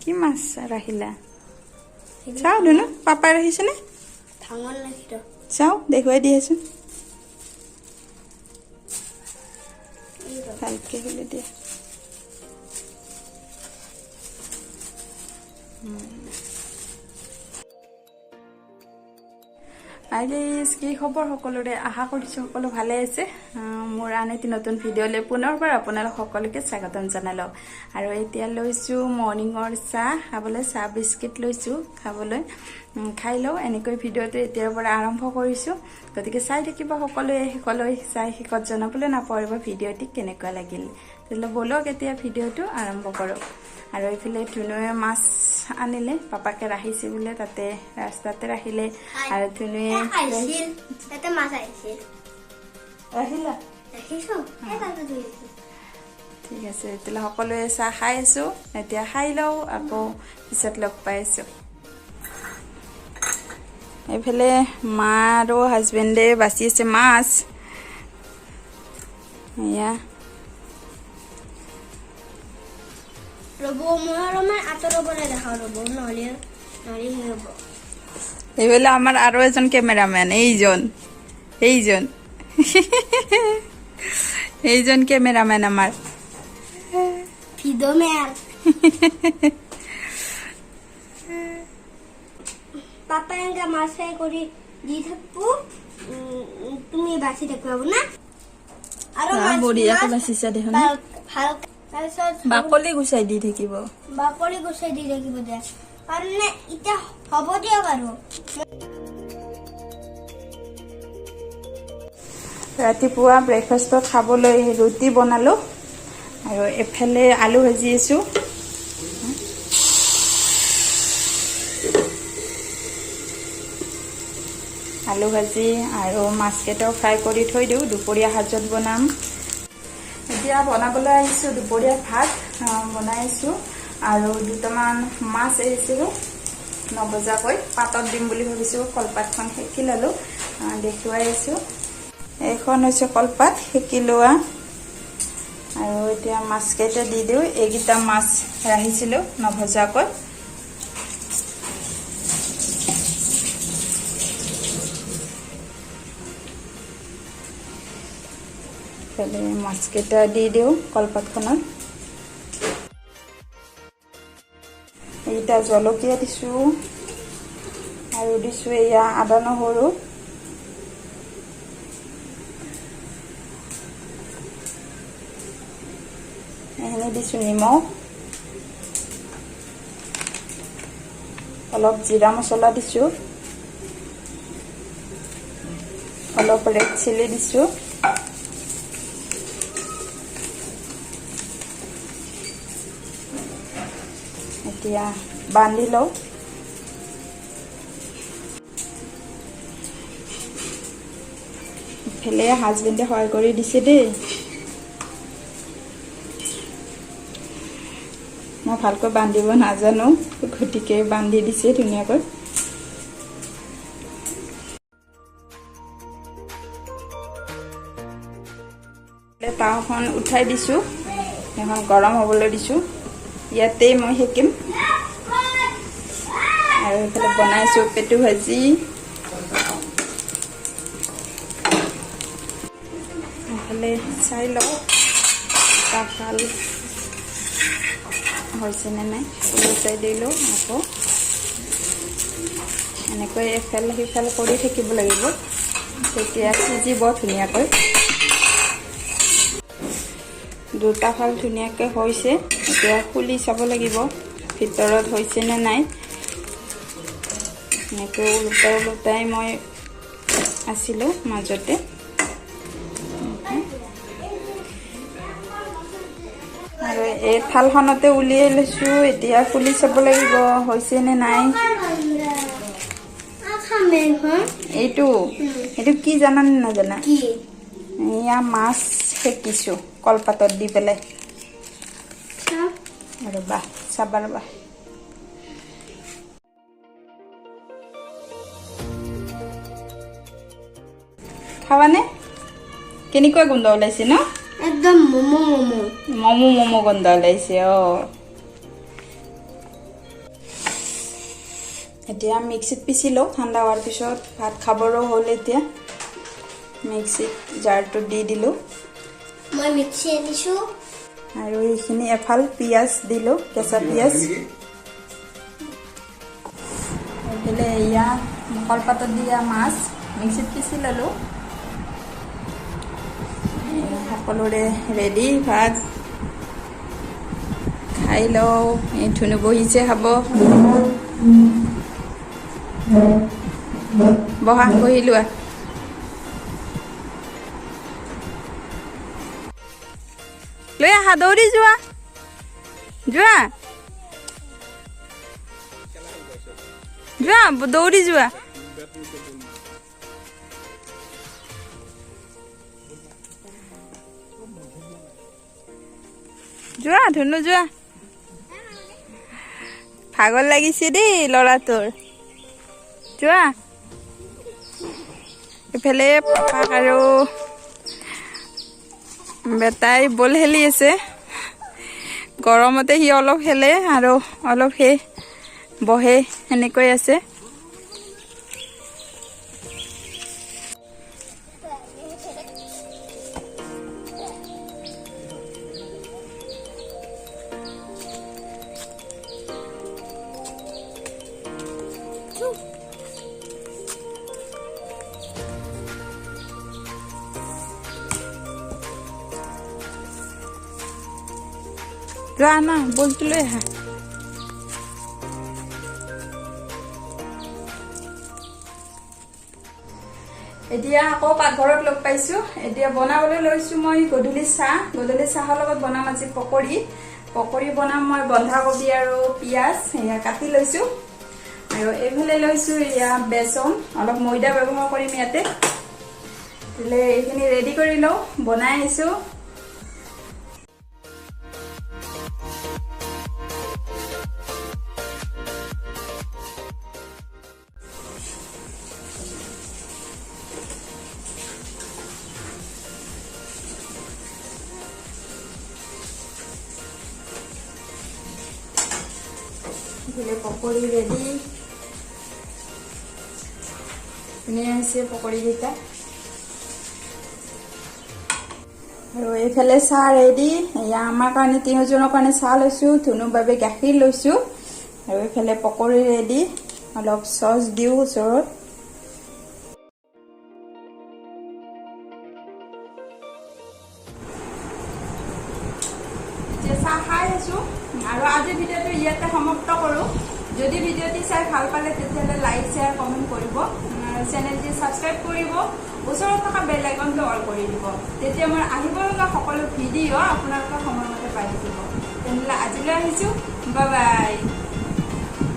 কি মাছ ৰাখিলা? চাওঁ ধুনু, পাপাই ৰাখিছেনে? চাওঁ, দেখুৱাই দিয়াচোন। ভালকে খুলি দিয়া। হাই গাইজ, কি খবৰ সকলোৰে? আশা কৰিছোঁ সকলো ভালে আছে। মোৰ আন এটি নতুন ভিডিঅ'লৈ পুনৰবাৰ আপোনালোক সকলোকে স্বাগতম জনালোঁ। আৰু এতিয়া লৈছোঁ মৰ্ণিঙৰ চাহ খাবলৈ, চাহ বিস্কিট লৈছোঁ খাবলৈ, খাই লওঁ। এনেকৈ ভিডিঅ'টো এতিয়াৰ পৰা আৰম্ভ কৰিছোঁ, গতিকে চাই থাকিব সকলোৱে শেষলৈ। চাই শেষত জনাবলৈ নাপাহৰিব ভিডিঅ'টি কেনেকুৱা লাগিল। তেতিয়াহ'লে ব'লক এতিয়া ভিডিঅ'টো আৰম্ভ কৰোঁ। আৰু এইফালে ধুনুৱে মাছ আনিলে, পাপাকে ৰাখিছে বোলে, তাতে ৰাস্তাতে ৰাখিলে। আৰু ধুনুৱে ৰাখিলা, ঠিক আছে। তেতিয়াহ'লে সকলোৱে চাহ খাই আছো, এতিয়া খাই লওঁ, আকৌ পিছত লগ পাই আছো। এইফালে মা আৰু হাজবেণ্ডে বাচি আছে মাছ। এয়া এইফালে আমাৰ আৰু এজন কেমেৰামেন, এইজন এইজন এইজন কেমেৰামেন আমাৰ। পাপা এনেকে মাছ ফ্ৰাই কৰি দি থাকবো, তুমি বাচি থাকবা না। আৰু বঢ়িয়াকে বাচিছা দেখোন। বাকলি গুচাই দি থাকিব, বাকলি গুচাই দি থাকিব দে। কাৰণে এতিয়া হ'ব দিয়ক। আৰু ৰাতিপুৱা ব্ৰেকফাষ্টত খাবলৈ ৰুটি বনালো, আৰু এফালে আলু ভাজি আছো। আলু ভাজি আৰু মাছকেইটাও ফ্ৰাই কৰি থৈ দিওঁ, দুপৰীয়া সাজত বনাম। এতিয়া বনাবলৈ আহিছোঁ দুপৰীয়া ভাত বনাই আছোঁ। আৰু দুটামান মাছ এৰিছিলোঁ নভজাকৈ, পাতত দিম বুলি ভাবিছোঁ। কলপাতখন সেকি ল'লোঁ, দেখুৱাই আছোঁ। এইখন হৈছে কলপাত সেকি লোৱা। আৰু এতিয়া মাছকেইটা দি দিওঁ। এইকেইটা মাছ ৰাখিছিলোঁ নভজাকৈ। মাছকেইটা দি দিওঁ কলপাতখনত। এইকেইটা জলকীয়া দিছোঁ, আৰু দিছোঁ এয়া আদা নহৰু। এইখিনি দিছোঁ নিমখ, অলপ জিৰা মছলা দিছোঁ, অলপ ৰেড চিলি দিছোঁ। এতিয়া বান্ধি লওঁ। ইফালে হাজবেণ্ডে সহায় কৰি দিছে দেই, মই ভালকৈ বান্ধিব নাজানো, গতিকে বান্ধি দিছে ধুনীয়াকৈ। তাওখন উঠাই দিছোঁ, এখন গৰম হ'বলৈ দিছোঁ। ইয়াতেই মই সেকিম। আৰু এইফালে বনাইছোঁ পেটু ভাজি। এইফালে চাই লওঁ ভাল হৈছেনে নাই, ওলোটাই দিলোঁ আকৌ। এনেকৈ এফাল সিফাল কৰি থাকিব লাগিব, তেতিয়া সিজিব ধুনীয়াকৈ। দুটা ফাল ধুনীয়াকৈ হৈছে, এতিয়া খুলি চাব লাগিব ভিতৰত হৈছে নে নাই। এনেকৈ ওলোটাই ওলোটাই মই আছিলোঁ মাজতে। আৰু এই থালখনতে উলিয়াই লৈছোঁ, এতিয়া খুলি চাব লাগিব হৈছে নে নাই। এইটো এইটো কি জানানে নাজানা? এয়া মাছ সেকিছোঁ কলপাতত দি পেলাই। ৰ'বা চাবা, ৰ'বা। খাবানে? কেনেকুৱা গোন্ধ ওলাইছে ন? একদম মমো মমো মমো মমো গোন্ধ ওলাইছে। অ। এতিয়া মিক্সিত পিচি লওঁ, ঠাণ্ডা হোৱাৰ পিছত ভাত খাবৰো হ'ল। এতিয়া মিক্সিত জাৰটো দি দিলোঁ। মই মিক্সি আনিছোঁ। আৰু এইখিনি এফাল পিঁয়াজ দিলোঁ, কেঁচা পিঁয়াজ। এইফালে এয়া কলপাতত দিয়া মাছ মিক্সিত পিচি ল'লোঁ। সকলোৰে ৰেডি, ভাত খাই লওঁ। এই ধুনু বহিছে খাব। বহা, বহি লোৱা। লৈ আহা, দৌৰি যোৱা যোৱা যোৱা, দৌৰি যোৱা। যোৱা ধুনু যোৱা। ভাগৰ লাগিছে দেই ল'ৰাটোৰ। যোৱা। ইফালে পাপাক আৰু বেটাই বল খেলি আছে। গৰমতে সি অলপ খেলে আৰু অলপ সেই বহে, সেনেকৈ আছে। যোৱা না, বলটো লৈ আহা। এতিয়া আকৌ পাকঘৰত লগ পাইছো। এতিয়া বনাবলৈ লৈছো মই গধূলি চাহ। গধূলি চাহৰ লগত বনাম আজি পকৰি। পকৰি বনাম মই বন্ধাকবি আৰু পিঁয়াজ এয়া কাটি লৈছো। আৰু এইফালে লৈছো এয়া বেচন, অলপ ময়দা ব্যৱহাৰ কৰিম ইয়াতে। তেতিয়াহ'লে এইখিনি ৰেডি কৰি লওঁ, বনাই আহিছো। এইফালে পকৰি ৰেডি, ধুনীয়া হৈছে পকৰিকেইটা। আৰু এইফালে চাহ ৰেডি। এয়া আমাৰ কাৰণে তিনিওজনৰ কাৰণে চাহ লৈছো, ধুনুৰ বাবে গাখীৰ লৈছো। আৰু এইফালে পকৰি ৰেডি, অলপ চচ দিওঁ ওচৰত। এতিয়া চাহ খাই আছো। আৰু আজিৰ ভিডিঅ'টো ইয়াতে সমাপ্ত কৰোঁ। যদি ভিডিঅ'টি চাই ভাল পালে তেতিয়াহ'লে লাইক, শ্বেয়াৰ, কমেণ্ট কৰিব, চেনেলটি ছাবস্ক্ৰাইব কৰিব, ওচৰত থকা বেল আইকনটো অল কৰি দিব। তেতিয়া মোৰ আহিব লগা সকলো ভিডিঅ' আপোনালোকে সময়মতে পাই থাকিব। তেনেহ'লে আজিলৈ আহিছোঁ, বাই বাই।